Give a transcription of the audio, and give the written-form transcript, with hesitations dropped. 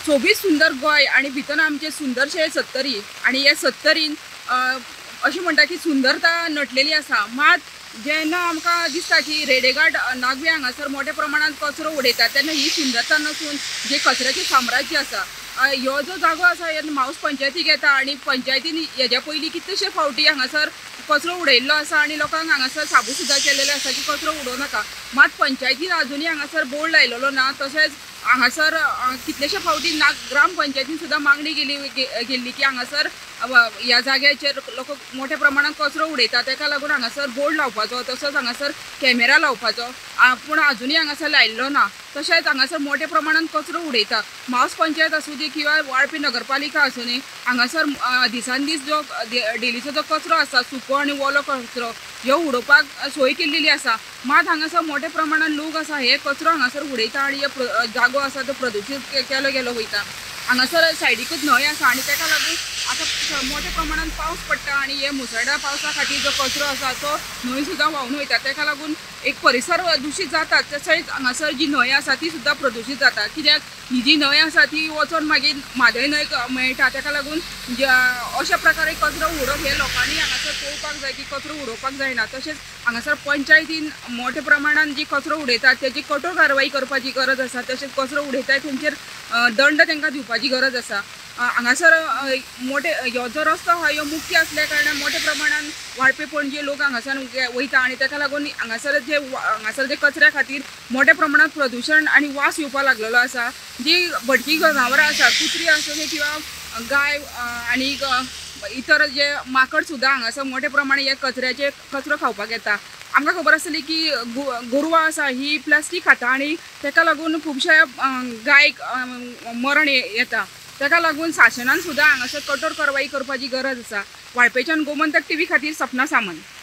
सोबीत सुंदर गोंय आनी भितर आमचें सुंदरशें सत्तरी आनी हे सत्तरीन अशें म्हणटा की सुंदरता नटलेली आसा. मात जेन्ना आमकां दिसता की रेडेघाट नागवे हांगासर मोठ्या प्रमाणात कचरो उडयतात तेन्ना ही सुंदरता नसून जे कचऱ्याचें साम्राज्य आसा, ह्यो जो जागो आसा हे म्हावस पंचायतीक येता आनी पंचायतीन हेज्या पयलीं कितलेशे फावटी हांगासर कचरो उडयल्लो आसा आनी लोकांक हांगासर साबू सुद्दां केलेले आसा की कचरो उडोवं नाका. मात पंचायतीन आजुनूय हांगासर बोर्ड लायलेलो ना. तशेंच हांगासर कितलेशे फावटी ग्राम पंचायतीन सुद्दां मागणी गेल्ली की हांगासर ह्या जाग्याचेर लोक मोठ्या प्रमाणात कचरो उडयता, ताका लागून हांगासर बोर्ड लावपाचो, तसोच हांगासर कॅमेरा लावपाचो, पूण आजुनूय हांगासर लायिल्लो ना. तशेंच हांगासर मोठ्या प्रमाणात कचरो उडयता. म्हावस पंचायत आसूं दी किंवा वाळपी नगरपालिका आसूं दी, हांगासर दिसान दीस जो डेलीचो जो कचरो आसा, सुको आनी ओलो कचरो ह्यो उडोवपाक सोय केल्लेली आसा. मात हांगासर मोठ्या प्रमाणात लोक आसा हे कचरो हांगासर उडयता आनी हे जागो आसा तो प्रदुशीत केलो गेलो वयता. हांगासर सायडीकूच न्हंय आसा आनी ताका लागून आतां मोठ्या प्रमाणात पावस पडटा आनी हे मुसळधार पावसा खातीर जो कचरो आसा तो न्हंय सुद्दां व्हांवन वयता. ताका लागून एक परिसर दुशीत जाता, तशेंच हांगासर जी न्हंय आसा ती सुद्दां प्रदुशीत जाता. कित्याक ही जी न्हंय आसा ती वचोन मागीर म्हादय न्हंय मेळटा. ताका लागून अशा प्रकारे कचरो उडोवप हे लोकांनी हांगासर पळोवपाक जाय की कचरो उडोवपाक जायना. तशेंच हांगासर पंचायतीन मोठ्या प्रमाणान जी कचरो उडयतात तेजी कठोर कारवाई करपाची गरज आसा. तशेंच कचरो उडयतात तेंचेर दंड तांकां दिवपाची गरज आसा. हांगासर मोठे ह्यो जो रस्तो आहा ह्यो मुख्य आसल्या कारणान मोठ्या प्रमाणान वाळपे पणजे लोक हांगासर वयता आनी ताका लागून हांगासर जे कचऱ्या खातीर मोठ्या प्रमाणात प्रदुशण आनी वास येवपाक लागलेलो आसा. जी भटकी जनावरां आसा, कुत्री आसूं किंवा गाय आनी इतर जे माकड सुद्दां हांगासर मोठ्या प्रमाणात हे कचऱ्याचे कचरो खावपाक येता. आमकां खबर आसतली की गोरवां आसा ही प्लास्टीक खाता आनी ताका लागून खुबश्या गायक मरण येता. ताका लागून शासनान सुद्दां हांगासर कठोर कारवाई करपाची गरज आसा. वाळपेच्यान गोमंतक टीव्ही खातीर सपना सामंत.